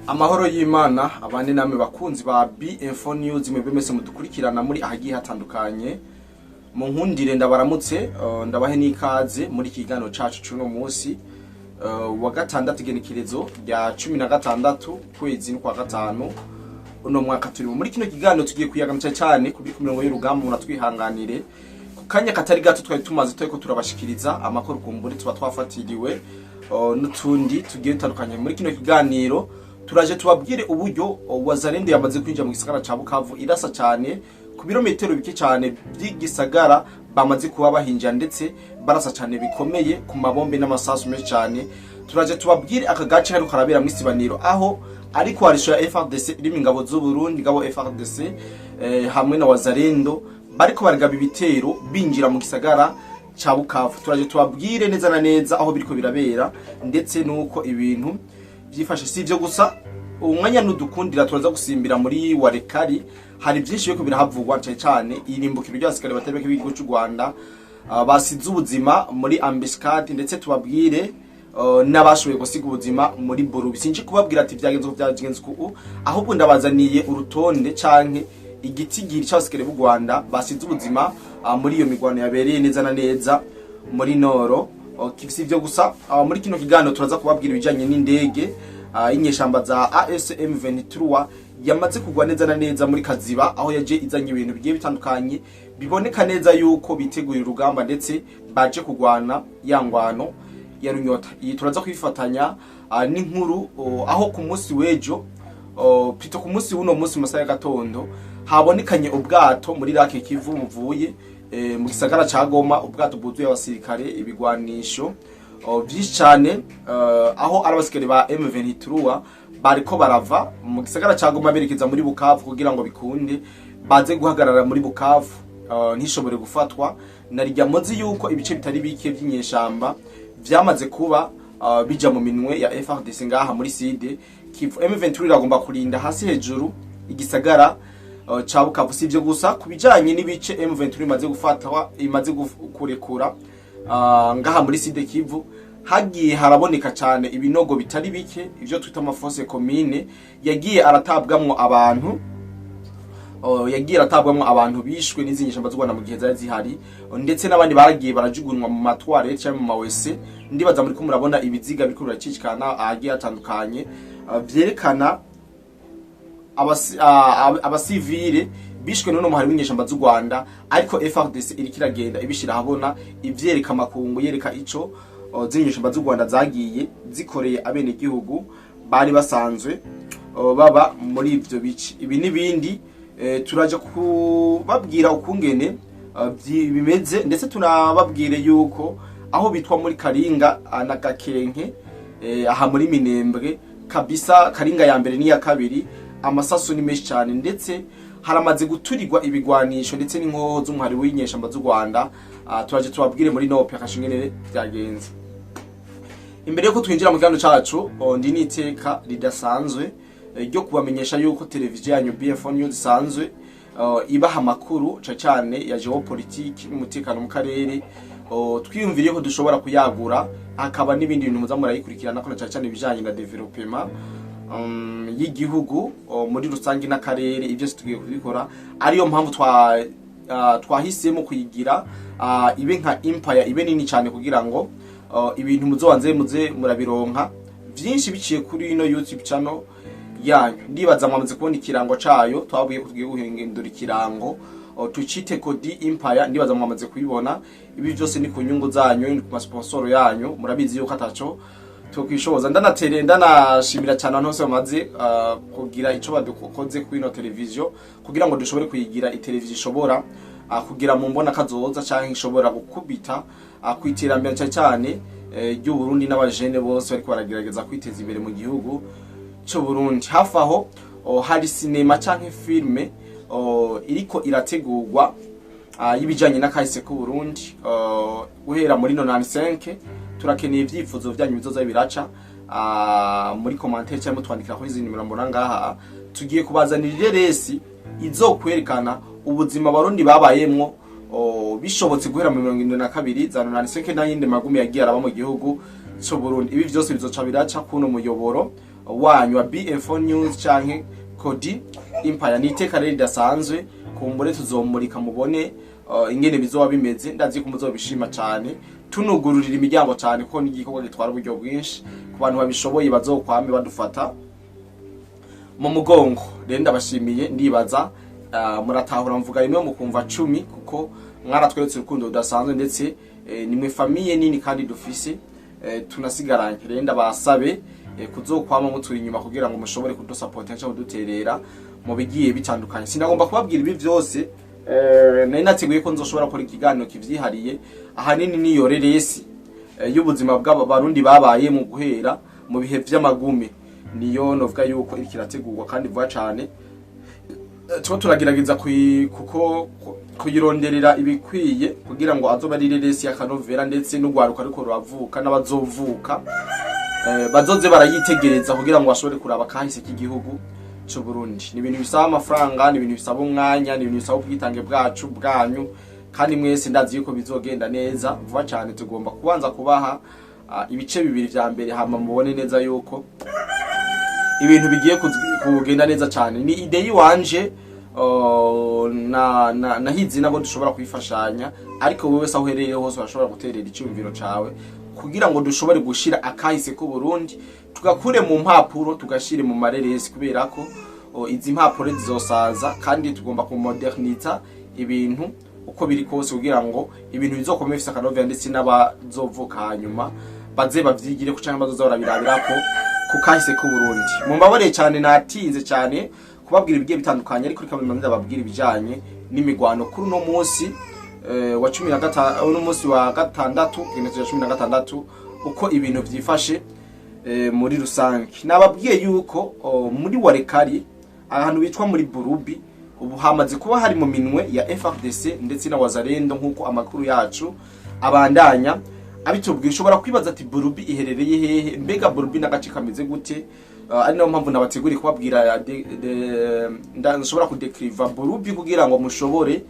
Amahoro y'Imana abane namwe, bakunzi ba B-Info News, mwebwe mwese mudukurikirana muri ahagiye hatandukanye. Mu nkundire ndabaramutse, ndabahe n'ikaze muri iki kiganiro cacu c'uno munsi wa gatandatu, igenekerezo rya 16, kwezi n'ukwa gatanu, uno mwaka turimo. Muri kino kiganiro tugiye kuyaga cane cane ku biri ku mirongo y'urugamba. Muratwihanganire ku kanya katari gato twari tumaze turiko turabashikiriza amakuru, kumbure tuba twafatiriwe n'utundi tugiye dutandukanye. Muri kino kiganiro turaje tubabwire uburyo Wazalendo yamaze kwinjira mu gisagara ca Bukavu, irasa cyane ku birometero bike cyane by'igisagara. Bamaze kuba bahinjira ndetse barasa cyane bikomeye ku mabombe n'amasasu menshi cyane. Turaje tubabwire aka gace hariko karabera mw'isibaniro, aho ariko coalition ya FARDC irimo ingabo z'u Burundi, ingabo FARDC hamwe na Wazalendo, bariko baragaba ibitero binjira mu gisagara ca Bukavu. Turaje tubabwire neza na neza aho biriko birabera ndetse nuko ibintu vyifashe. Si ivyo gusa, umwanya nudukundira turaza gusimbira muri Walikale. Hari byinshi biriko birahavugwa, cane cane irimbukiro ry'abasirikare batari bake b'igihugu c'u Rwanda basize ubuzima muri embuscade, ndetse tubabwire n'abashoboye gusiga ubuzima muri Burubi. Sinje kubabwira ati vyagenze uko, vyagenze uku, ahubwo ndabazaniye urutonde canke igitigiri c'abasirikare b'u Rwanda basize ubuzima muri iyo migwano yabereye neza na neza muri Nord Kivu. Si ivyo gusa, muri kino kiganiro turaza kubabwira ibijanye n'indege y'inyeshamba za AFC M23 yamaze kugwa neza na neza muri Kaziba, aho yaje izanye ibintu bigiye bitandukanye, biboneka neza yuko biteguye urugamba ndetse baje kugwana ya ngwano ya Runyota. Iyi turaza kwifatanya n'inkuru aho ku munsi w'ejo, plutôt ku munsi w'uno munsi mu masaha ya gatondo, habonekanye ubwato muri Lake Kivu buvuye mu gisagara ca Goma, ubwato bwuzuye abasirikare, ibigwanisho vyinshi cane, aho ari abasirikare ba M23 bariko barava mu gisagara ca Goma berekeza muri Bukavu kugira ngo bikunde baze guhagarara muri Bukavu, ntishobore gufatwa na rirya muzi yuko ibice bitari bike vy'inyeshamba vyamaze kuba bija mu minwe ya FARDC ngaha muri Sud Kivu. M23 iragomba kurinda hasi hejuru igisagara ca Bukavu. Si ivyo gusa, ku bijanye n'ibice M23 imaze gufatwa, imaze kurekura ngaha muri Sud Kivu, hagiye haraboneka cyane ibinogo bitari bike, ivyo twita ama fosses communes, yagiye aratabwamwo abantu yagiye aratabwamwo abantu bishwe n'izi nyeshamba z'u Rwanda mu gihe zari zihari, ndetse n'abandi baragiye barajugunywa mu ma toilettes cyangwa mu ma WC. Ndibaza muri ko murabona ibiziga biriko biracicikana ahagiye hatandukanye, vyerekana abasivile bishwe n'uno muhari w'inyeshamba z'u Rwanda, ariko FARDC iriko iragenda ibishira ahabona, ivyereka amakungu, yereka ico z'inyeshamba z'u Rwanda zagiye zikoreye abenegihugu bari basanzwe baba muri ivyo bice. Ibi n'ibindi turaja kubabwira ukungene bimeze, ndetse tunababwire yuko aho bitwa muri Karinga na Gakenke, aha muri Minembwe kabisa, Karinga ya mbere n'iya kabiri, amasasu ni menshi cyane, ndetse haramaze guturirwa ibigwanisho ndetse n'inkoho z'umuhari w'inyeshamba z'u Rwanda. Turaje tubabwire muri no operation ingene vyagenze. Imbere yuko twinjira mu kiganiro cacu, ndi n'iteka ridasanzwe ryo kubamenyesha yuko televiziyo yanyu BF News isanzwe ibaha amakuru cane cane ya géopolitique n'umutekano mu karere. Twiyumviriye ko dushobora kuyagura, hakaba n'ibindi bintu muza murayikurikirana ko, na cane cane ibijanye na développement y'igihugu muri rusange n'akarere. Ibyo tugiye kubikora, ariyo mpamvu twahisemo kuyigira ibe nka empire, ibe nini cyane, kugira ngo ibintu muzobanze muze murabironka vyinshi biciye kuri ino YouTube channel yanyu. Ndibaza mwamaze kubona ikirango cayo. Twabwiye ko tugiye guhindura ikirango, tucite Kodi Empire. Ndibaza mwamaze kubibona. Ibi byose ni ku nyungu zanyu, ni ku masponsoro yanyu. Murabizi yuko ataco tukwishoboza. Ndanatere ndanashimira cyane abantu bose bamaze kugira ico badukoze kuri ino televiziyo, kugira ngo dushobore kuyigira iteleviziyo ishobora kugira mu mbona kazoza canke ishobora gukubita ku iterambere cyane cyane ry'u Burundi n'abajene bose bariko baragerageza kwiteza imbere mu gihugu c'u Burundi. Hafi aho hari sinema canke filme iriko irategurwa y'ibijanye n'akahise k'u Burundi guhera muri 95. Turakeneye ivyifuzo vyanyu bizoza biraca muri commentaire cyangwa mutwandikira kuri izi nimero mbona ngaha. Tugiye kubazanira ireresi izokwerekana ubuzima Abarundi babayemwo, bishobotse guhera mu 72 za 95 n'ayindi magumi yagiye araba mu gihugu c'u Burundi. Ibi vyose bizoca biraca kuno muyoboro. wanyu wa BM4 News canke Kodi Empire. Ni iteka rero ridasanzwe, kumbure tuzomurika mubone ingene bizoba bimeze. Ndazi ko muzobishima cyane, tunugururira imiryango cyane, kuko ni igikorwa gitwara uburyo bwinshi. Ku bantu babishoboye bazokwame badufata mu mugongo. Rero ndabashimiye, ndibaza muratahura mvuga rimwe mukumva 10, kuko mwaratweretse urukundo rudasanzwe, ndetse nimwe famille nini kandi dufise tunasigaranye. Rero ndabasabe kuzokwama muturi inyuma kugira ngo mushobore kudusapota cyangwa kuduterera mu bigiye bitandukanye. Sinagomba kubabwira ibi byose, nari nateguye ko nzoshobora gukora ikiganiro kivyihariye. Ahanini niyo reresi y'ubuzima bw'abarundi babaye mu guhera mu bihe vy'amagume, niyo novuga yuko iriko irategurwa kandi vuba cane. Tuba turagerageza kuko kuyironderera ibikwiye kugira ngo azobe ari reresi y'akanovera, ndetse n'urwaruka ariko ruravuka n'abazovuka bazoze barayitegereza kugira ngo bashobore kuraba kahise k'igihugu c'u Burundi. Ni ibintu bisaba amafaranga, ni ibintu bisaba umwanya, ni ibintu bisaba ubwitange bwacu, bwanyu, kandi mwese ndazi yuko bizogenda neza vuba cyane. Tugomba kubanza kubaha ibice bibiri vya mbere, hama mubone neza yuko ibintu bigiye kugenda neza cyane. Ni idée yiwanje na nahizi nabo dushobora kwifashanya, ariko wewe wese aho uherereye hose urashobora guterera icyumviro cawe kugira ngo dushobore gushira akahise ku Burundi, tugakure mu mpapuro tugashire mu mareresi, kubera ko izi mpapuro zizosaza kandi tugomba kumoderniza ibintu uko biri kose kugira ngo ibintu bizokome bifise akanovera, ndetse n'abazovuka hanyuma baze bavyigire ko canke bazoza barabirabirako ku kahise k'u Burundi. Mumbabarire cyane, natinze cyane kubabwira ibigiye bitandukanye, ariko reka mbanze ndababwira ibijanye n'imigwano kuri uno munsi wa 15, uno munsi wa gatandatu, igenekerezo rya 16, uko ibintu vyifashe muri rusange. Nababwiye yuko muri Walikale, ahantu bitwa muri Burubi, ubu hamaze kuba hari mu minwe ya FARDC ndetse na Wazalendo, nk'uko amakuru yacu abandanya abitubwiye. Ushobora kwibaza ati: "Burubi iherereye hehe? Mbega Burubi n'agace kameze gute?" Ari nayo mpamvu nabateguriye kubabwira nshobora kudekriva Burubi kugira ngo mushobore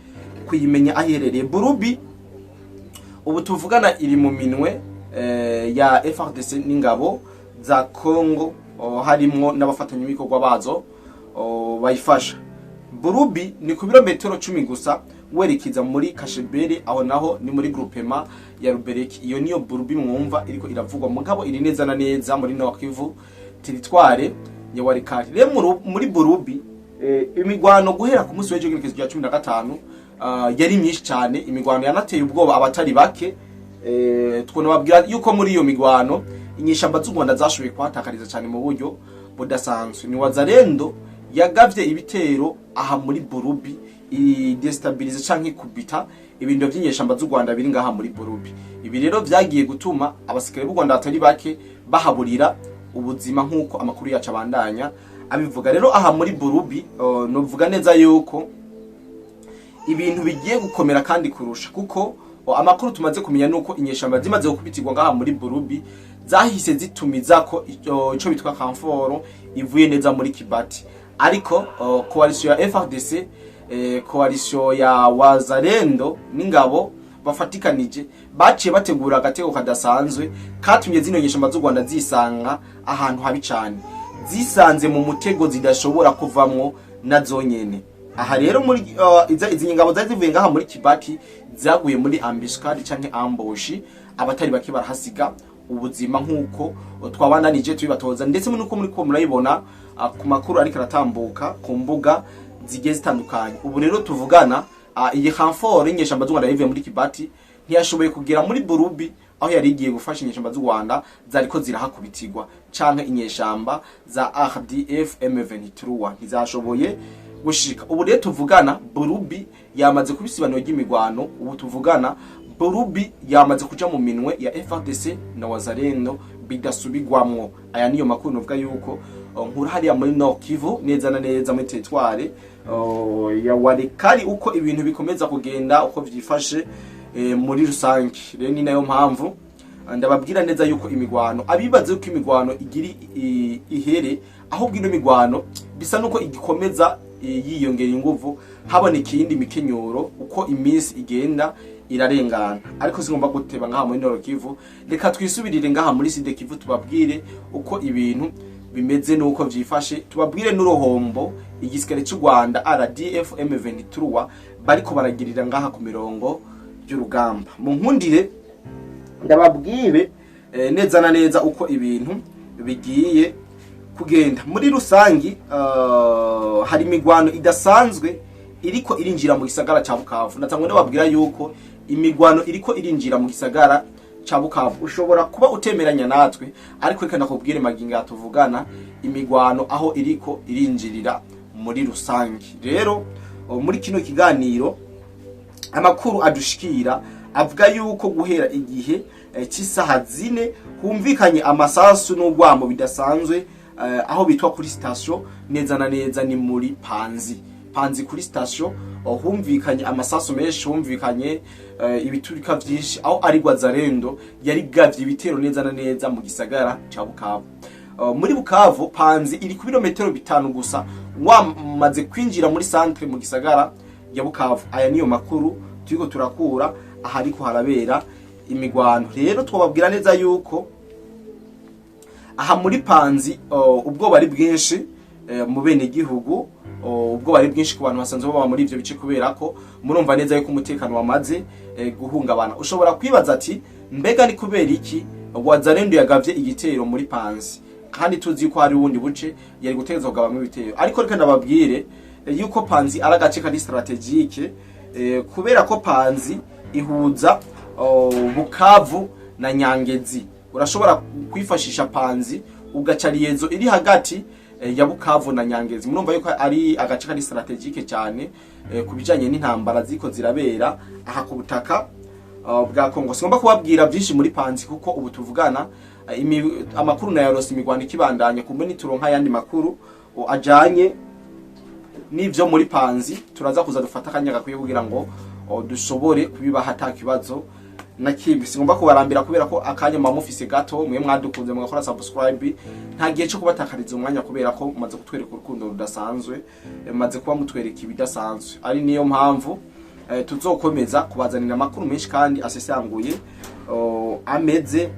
kuyimenya aho iherereye. Burubi ubu tuvugana iri mu minwe ya FARDC n'ingabo za Congo, harimwo n'abafatanyabikorwa bazo bayifasha. Burubi ni ku birometero 10 gusa werekeza muri Kashebere, aho naho ni muri groupement ya Rubereki. Iyo niyo Burubi mwumva iriko iravugwa, mugabo iri neza na neza muri Nord Kivu, territoire ya Walikale. Rero muri Burubi imigwano guhera ku munsi w'ejo igenekerezo rya 15 yari myinshi cyane. Imigwano yanateye ubwoba abatari bake. Twonababwira yuko muri iyo migwano inyeshamba z'u Rwanda zashoboye kuhatakariza cyane mu buryo budasanzwe. Ni Wazalendo yagavye ibitero aha muri Burubi, idestabilize canke ikubita ibintu vy'inyeshamba z'u Rwanda biri ngaha muri Burubi. Ibi rero vyagiye gutuma abasirikare b'u Rwanda batari bake bahaburira ubuzima, nk'uko amakuru yacu abandanya abivuga. Rero aha muri Burubi novuga neza yuko ibintu bigiye gukomera kandi kurusha, kuko amakuru tumaze kumenya nuko inyeshamba zimaze gukubitirwa ngaha muri Burubi zahise zitumiza ko ico bitwa renfort ivuye neza muri Kibati. Ariko coalition ya FARDC, coalition ya Wazalendo n'ingabo bafatikanije baciye bategura agatego kadasanzwe katumye zino nyeshamba z'u Rwanda zisanga ahantu habi cane, zisanze mu mutego zidashobora kuvamwo na zonyene. Aha rero muri izi ngabo zari zivuye ngaha muri Kibati zaguye muri embuscade canke ambush, abatari bake barahasiga ubuzima, nk'uko twabandanije tubibatoza, ndetse nuko muri ko murayibona ku makuru ariko aratambuka ku mbuga zigiye zitandukanye. Ubu rero tuvugana iyi renfort y'inyeshamba z'u Rwanda yivuye muri Kibati ntiyashoboye kugera muri Burubi aho yari igiye gufasha inyeshamba z'u Rwanda zariko zirahakubitirwa, canke inyeshamba za RDF M23 ntizashoboye gushika. Ubu rero tuvugana Burubi yamaze kuba isibaniro ry'imigwano. Ubu tuvugana Burubi yamaze kuja mu minwe ya FARDC na Wazalendo bidasubigwamwo. Aya niyo makuru novuga yuko nkura hariya muri Nord Kivu, neza na neza muri territoire ya Walikale, uko ibintu bikomeza kugenda, uko vyifashe muri rusange. Rero ni nayo mpamvu ndababwira neza yuko imigwano, abibaze yuko imigwano igiri ihere, ahubwo ino migwano bisa nuko igikomeza yiyongera inguvu, haboneka iyindi mikenyuro uko iminsi igenda irarengana. Ariko singomba guteba ngaha muri Nord Kivu, reka twisubirire ngaha muri Sud Kivu tubabwire uko ibintu Bimeze nuko vyifashe, tubabwire n'uruhombo igisirikare cy'u Rwanda RDF M23 bariko baragirira ngaha ku mirongo y'urugamba. Mu nkundire ndababwire neza na neza uko ibintu bigiye kugenda muri rusangi. Hari imigwano idasanzwe iriko irinjira mu gisagara ca Bukavu. Natangwe ndababwira yuko imigwano iriko irinjira mu gisagara ca Bukavu. Ushobora kuba utemeranya natwe, ariko reka ndakubwire magingo tuvugana imigwano aho iriko irinjirira muri rusangi. Rero muri kino kiganiro, amakuru adushikira avuga yuko guhera igihe cy'isaha 4 humvikanye amasasu n'urwamo bidasanzwe aho bitwa kuri station, neza na neza ni muri Panzi. Panzi kuri station humvikanye amasasu menshi, humvikanye ibiturika vyinshi, aho ari Wazalendo yari gavye ibitero neza na neza mu gisagara ca Bukavu. Muri Bukavu, Panzi iri ku birometero 5 gusa wamaze kwinjira muri centre mu gisagara ya Bukavu. Aya niyo makuru turiko turakura ahariko harabera imigwano. Rero twababwira neza yuko aha muri Panzi ubwoba ari bwinshi mu bene gihugu, ubwoba ari bwinshi ku bantu basanzwe baba muri ivyo bice, kubera ko murumva neza yuko umutekano wamaze guhungabana. Ushobora kwibaza ati: "Mbega ni kubera iki Wazalendo yagavye igitero muri Panzi, kandi tuzi ko hari ubundi buce yari gutegezwa kugabamwo ibitero?" Ariko reka ndababwire yuko Panzi ari agace kari stratégique, kubera ko Panzi ihuza Bukavu na Nyangezi. Urashobora kwifashisha Panzi ugaca liaison iri hagati ya Bukavu na Nyangezi. Murumva yuko ari agace kari stratégique cyane ku bijanye n'intambara ziko zirabera aha ku butaka bwa Kongo. Singomba kubabwira byinshi muri Panzi kuko ubu tuvugana amakuru na yarose imigwano ikibandanya. Kumbe nituronka ayandi makuru ajanye n'ivyo muri Panzi, turaza kuza dufata akanya gakwiye kugira ngo dushobore kubibaha ata kibazo na kimwe. Singomba kubarambira kubera ko akanya muba mufise gato. Mwe mwadukunze mugakora subscribe, nta gihe cyo kubatakariza umwanya, kubera ko mumaze kutwereka urukundo rudasanzwe, mumaze kuba mutwereka ibidasanzwe. Ari niyo mpamvu tuzokomeza kubazanira amakuru menshi kandi asesanguye, ameze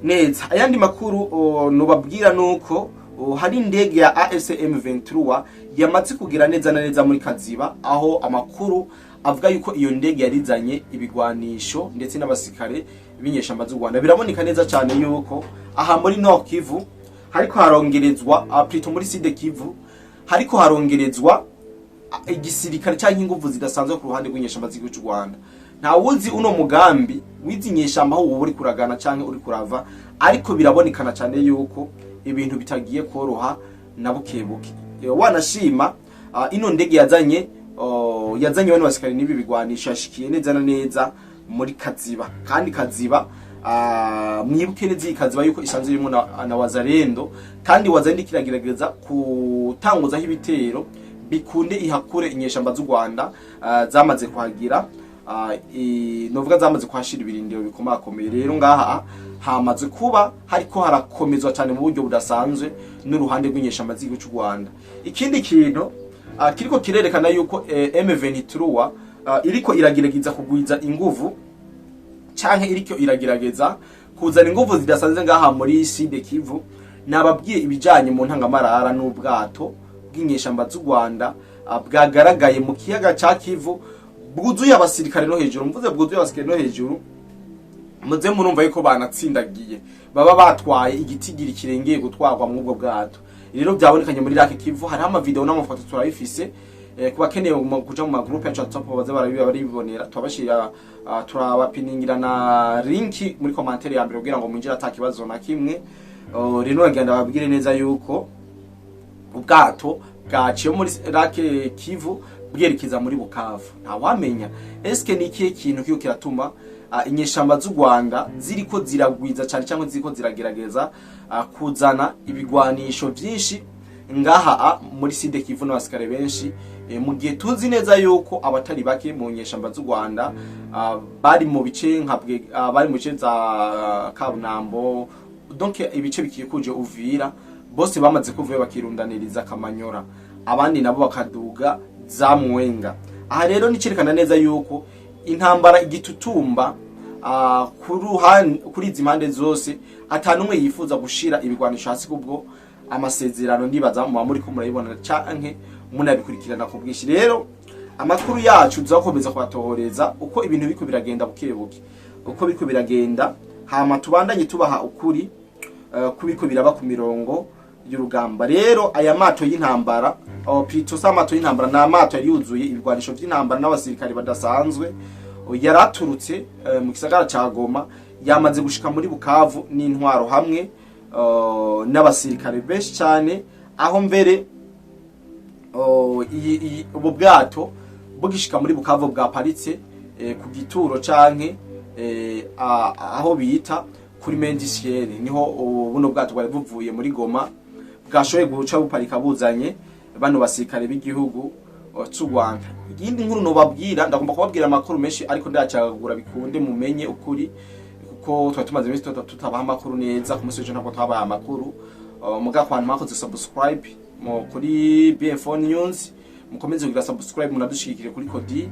neza. Ayandi makuru nobabwira nuko hari indege ya AFC M23 yamaze kugira neza na neza muri Kaziba, aho amakuru avuga yuko iyo ndege yarizanye ibigwanisho ndetse n'abasirikare b'inyeshamba z'u Rwanda. Biraboneka neza cyane yuko aha muri Nord Kivu hariko harongerezwa, plutôt muri Sud Kivu hariko harongerezwa igisirikare cyangwa inguvu zidasanzwe ku ruhande rw'inyeshamba z'igihugu cy'u Rwanda. Nta wuzi uno mugambi w'izi nyeshamba aho wowe uri kuragana canke uri kurava, ariko birabonekana cyane yuko ibintu bitagiye koroha na bukebuke. Wanashima ino ndege yazanye bano basirikare n'ibi bigwanisho yashikiye neza na neza muri Kaziba. Kandi Kaziba, mwibuke neza iyi Kaziba yuko isanzwe irimo na Wazalendo, kandi Wazalendo ikiragerageza kutanguzaho ibitero bikunde ihakure inyeshamba z'u Rwanda zamaze kuhagira, novuga zamaze kuhashira ibirindiro bikomakomeye. Rero ngaha hamaze kuba hariko harakomezwa cyane mu buryo budasanzwe n'uruhande rw'inyeshamba z'igihugu cy'u Rwanda. Ikindi kintu kiriko kirerekana yuko M23 iriko iragerageza kugwiza inguvu canke iriko iragerageza kuzana inguvu zidasanzwe ngaha muri Sud Kivu, nababwiye ibijanye mu ntangamarara n'ubwato bw'inyeshamba z'u Rwanda bwagaragaye mu kiyaga ca Kivu bwuzuye abasirikare no hejuru. Mvuze bwuzuye abasirikare no hejuru, muze murumva yuko banatsindagiye, baba batwaye igitigiri kirengeye gutwarwa muri ubwo bwato. Rero byabonekanye muri Lac Kivu, hariho amavideo n'amafoto turabifise. Ku bakeneye kuja mu magroupe yacu ya WhatsApp baze barabibonera, turabashira, turabapiningira na link muri commentaire ya mbere kugira ngo mwinjire ata kibazo na kimwe. Rero nagenda babwire neza yuko ubwato bwaciye muri Lac Kivu bwerekeza muri Bukavu. Ntawamenya, eske ni ikihe kintu kiyo kiratuma inyeshamba z'u Rwanda ziriko ziragwiza cyane cyangwa ziriko ziragerageza kuzana ibigwanisho vyinshi ngaha muri Sud Kivu n'abasikare benshi, mu gihe tuzi neza yuko abatari bake mu nyeshamba z'u Rwanda bari mu bice nka bari mu bice za Kabunambo, donc ibice bikikuje Uvira, bose bamaze kuvayo bakirundaniriza Kamanyora, abandi nabo bakaduga za Mwenga. Aha rero nicerekana neza yuko intambara igitutumba kuri izi mpande zose atanumwe yifuza gushira ibigwanisho hasi, kubwo amasezerano. Ndibaza muba muri ko murayibona canke munabikurikirana ku bwinshi. Rero amakuru yacu tuzakomeza kubatohoreza uko ibintu biriko biragenda buke buke, uko biriko biragenda, hama tubandanye tubaha ukuri kubiko biraba ku mirongo y'urugamba. Rero aya mato y'intambara, plutôt si amato y'intambara, ni amato yari yuzuye ibigwanisho vy'intambara n'abasirikare badasanzwe, yaraturutse mu gisagara ca Goma, yamaze gushika muri Bukavu n'intwaro hamwe n'abasirikare benshi cyane, aho mbere ubu bwato bugishika muri Bukavu bwaparitse ku gituro canke aho bita kuri Mendisiere. Niho buno bwato bwari buvuye muri Goma bwashoboye guca buparika, buzanye bano basirikare b'igihugu c'u Rwanda. Iyindi nkuru nobabwira, ndagomba kubabwira amakuru menshi ariko ndayacagagura bikunde mumenye ukuri, kuko twari tumaze iminsi tutabaha amakuru neza. Ku munsi w'ejo ntabwo twabaye amakuru. Muga ku bantu mwakoze subscribe mu kuri BF4 News, mukomeze kugira subscribe, munadushigikire kuri Kodi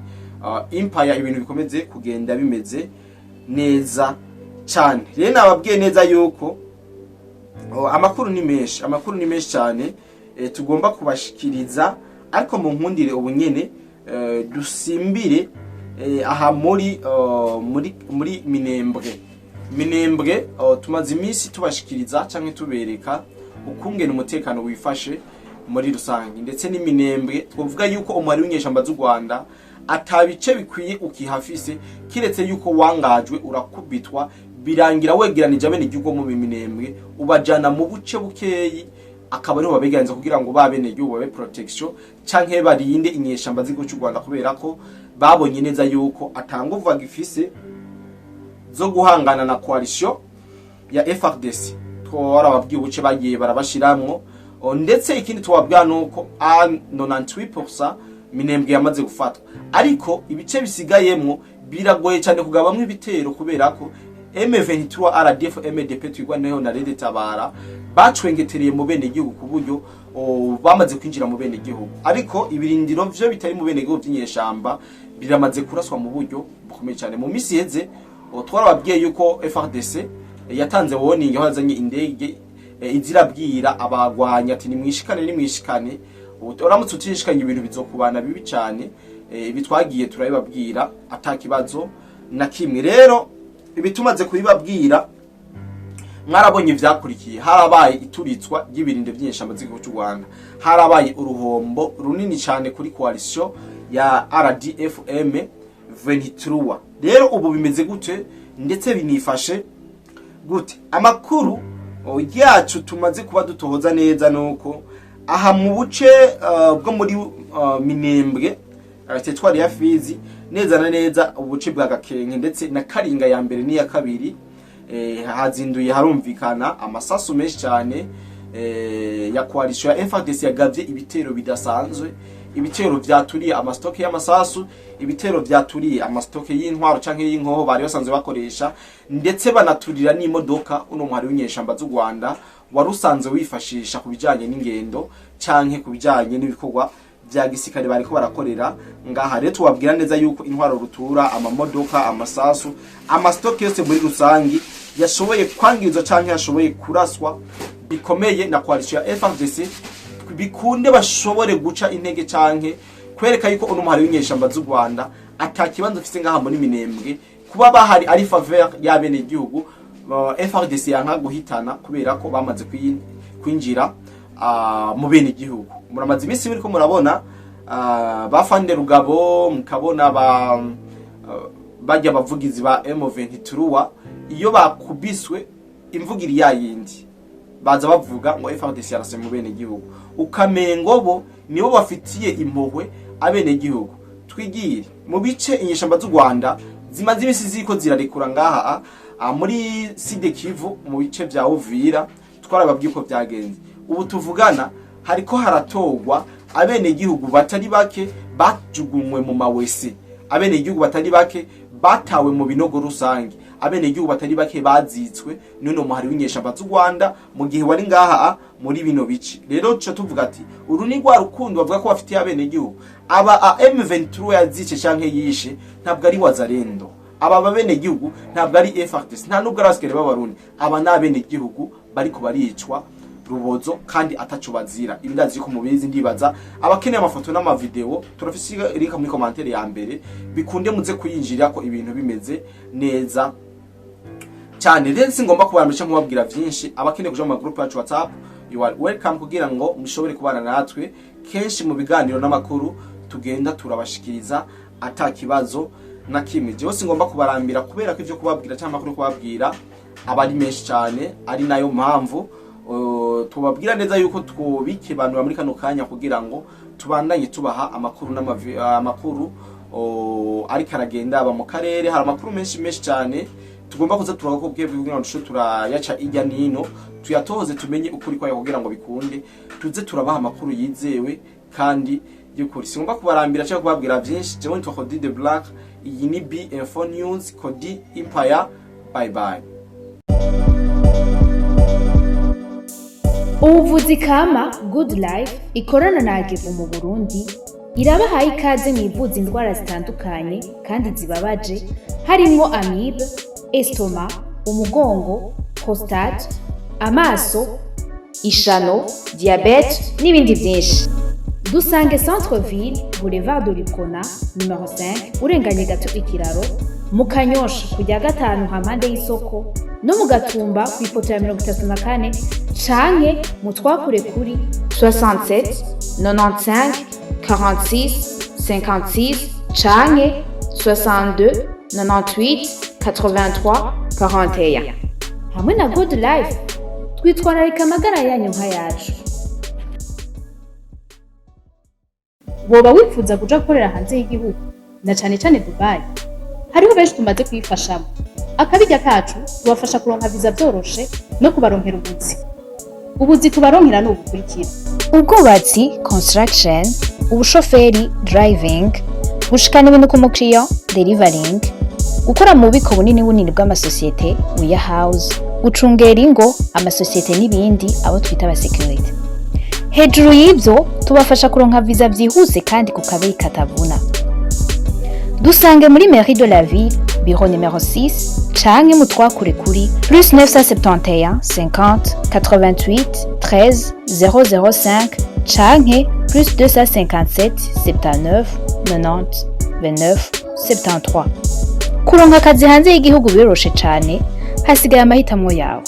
Empire, ibintu bikomeze kugenda bimeze neza cyane. Rero nababwiye neza yuko amakuru ni menshi, amakuru ni menshi cyane tugomba kubashikiriza, ariko mu nkundire ubu nyene dusimbire aha muri Minembwe. Minembwe tumaze iminsi tubashikiriza canke tubereka ukungene umutekano wifashe muri rusange, ndetse n'Iminembwe twavuga yuko umuhari w'inyeshamba z'u Rwanda atabice bikwiye ukihafise, kiretse yuko wangajwe urakubitwa, birangira wegeranije abene igihugu mu Minembwe ubajana mu buce bukeyi, akaba ariho babegeraniza kugira ngo ba bene igihugu babe protection canke barinde inyeshamba z'igihugu cy'u Rwanda, kubera ko babonye neza yuko atanguvu agifise zo guhangana na coalition ya FARDC. Twarababwiye ubuce bagiye barabashiramwo. Ndetse ikindi tubabwira nuko a 98% Minembwe yamaze gufatwa, ariko ibice bisigayemwo biragoye cyane kugabamwo ibitero, kubera ko M23 RDF MDP Twirwaneho na Red Tabara bacwengetereye mu bene gihugu, ku buryo bamaze kwinjira mu bene gihugu, ariko ibirindiro vyo bitari mu bene gihugu by'inyeshamba biramaze kuraswa mu buryo bukomeye cyane. Mu misi iheze twarababwiye yuko FARDC yatanze warning, aho yazanye indege izirabwira abagwanya ati: "Nimwishikane, nimwishikane, uramutse utishikanye ibintu bizokubana bibi cyane." Ibi twagiye turabibabwira ata kibazo na kimwe. Rero ibi tumaze kubibabwira, mwarabonye ivyakurikiye. Harabaye ituritswa ry'ibirinde by'inyeshamba z'igihugu cy'u Rwanda, harabaye uruhombo runini cyane kuri coalition ya RDFM 23. Rero ubu bimeze gute ndetse binifashe gute? Amakuru yacu tumaze kuba dutohoza neza nuko aha mu buce bwo muri Minembwe, teritwari ya Fizi, neza na neza ubuce bwa Gakenke ndetse na Karinga ya mbere n'iya kabiri, hazinduye harumvikana amasasu menshi cyane ya coalition ya FARDC yagavye ibitero bidasanzwe, ibitero vyaturiye amastoke y'amasasu, ibitero vyaturiye amastoke y'intwaro canke y'inkoho bari basanzwe bakoresha, ndetse banaturira n'imodoka uno muhari w'inyeshamba z'u Rwanda wari usanzwe wifashisha ku bijanye n'ingendo canke ku bijanye n'ibikorwa vya gisirikare bariko barakorera ngaha. Rero tubabwira neza yuko intwaro rutura, amamodoka, amasasu, amastoke yose muri rusangi yashoboye kwangizwa canke yashoboye kuraswa bikomeye na coalition ya FARDC, bikunde bashobore guca intege canke kwereka yuko uno muhari w'inyeshamba z'u Rwanda ata kibanza ufise ngaha muri Minembwe, kuba bahari ari faveur y'abene igihugu FARDC yanka guhitana, kubera ko bamaze kwinjira mu bene igihugu. Muramaze iminsi muriko murabona bafande Rugabo, mukabona ba bajya abavugizi ba M23, iyo bakubiswe imvugiri ya yindi baza bavuga ngo FARDC yarase mu bene gihugu, ukamengo bo nibo bafitiye impuhwe abene gihugu. Twigire mu bice inyeshamba z'u Rwanda zimaze imisi ziko zirarekura ngaha muri Sud Kivu, mu bice vya Uvira. Twarababwiye uko vyagenze. Ubu tuvugana hariko haratorwa abene gihugu batari bake bajugunywe mu mawese, abene gihugu batari bake batawe mu binogo rusange, abene gihugu batari bake bazitswe n'uno muhari w'inyeshamba z'u Rwanda mu gihe wari ngaha muri bino bice. Rero tuca tuvuga ati uru ni rwa rukundo bavuga ko bafitiye abene gihugu. Aba a M23 yazice canke yishe ntabwo ari Wazalendo. Aba babenegihugu ntabwo ari FARDC, nta nubwo ari abasikare b'Abarundi. Aba ni abenegihugu bariko baricwa rubozo kandi ataco bazira. Ibi ndazi ko mubizi. Ndibaza abakeneye amafoto n'amavideo, turafise link muri commentaire ya mbere. Bikunde muze kuyinjirira ko ibintu bimeze neza cyane. Rero singomba kubarambisha nkubabwira vyinshi. Abakeneye kuja mu magroup yacu WhatsApp, you are welcome, kugira ngo mushobore kubana natwe kenshi mu biganiro n'amakuru tugenda turabashikiriza ata kibazo na kimwe. Jewe singomba kubarambira kubera ko ivyo kubabwira cyangwa amakuru kubabwira aba ari menshi cyane, ari nayo mpamvu tubabwira neza yuko twobikebanura muri kano kanya kugira ngo tubandanye tubaha amakuru amakuru ariko aragenda aba mu karere. Hari amakuru menshi menshi cyane tugomba kuza turakubwiye kugira ngo dushobore turayaca ijya nino, tuyatoze, tumenye ukuri kwayo, kugira ngo bikunde tuze turabaha amakuru yizewe kandi y'ukuri. Singomba kubarambira cyangwa kubabwira byinshi. Jewe nitwa Cody the Black, iyi ni B Info News, Cody Empire. Bye bye. Ubuvuzi kama Good Life ikorana na Agevu mu Burundi irabahaye ikaze mu ivuza indwara zitandukanye kandi zibabaje, harimwo amibe, estomac, umugongo, prostate, amaso, ishano, diabète n'ibindi byinshi. Dusange Centre Ville, Boulevard de l'Uprona numero 5, urenganye gato ikiraro mu Kanyosha, kujya gatanu hampande y'isoko, no mu Gatumba ku ipoto ya 34, canke mu twakure kuri 67 95 46 56 canke 62 98 83 41. Hamwe na Good Life twitwararika amagara yanyu nk'ayacu. Woba wifuza kuja gukorera hanze y'igihugu, na cane cane Dubai? Hariho benshi tumaze kuyifashamo. Akabirya kacu tubafasha kuronka viza vyoroshe no kubaronkera ubuzi. Ubuzi tubaronkera ni ubukurikira: Ubwubatsi, construction, ubushoferi, driving, gushikana ibintu ku mukiriya, delivering, gukora mu bubiko bunini bunini bw'amasosiyete, warehouse, gucungera ingo, amasosiyete n'ibindi, abo twita abasekirite. Hejuru y'ibyo, tubafasha kuronka viza byihuse kandi ku kabeyi katavuna. Dusange muri mairie de la ville, bureau numero 6, canke mutwakure kuri plus 971 50 88 13 005 canke plus 257 79 90 29 73. Kuronka akazi hanze y'igihugu biroroshe cane, hasigaye amahitamwo yawe.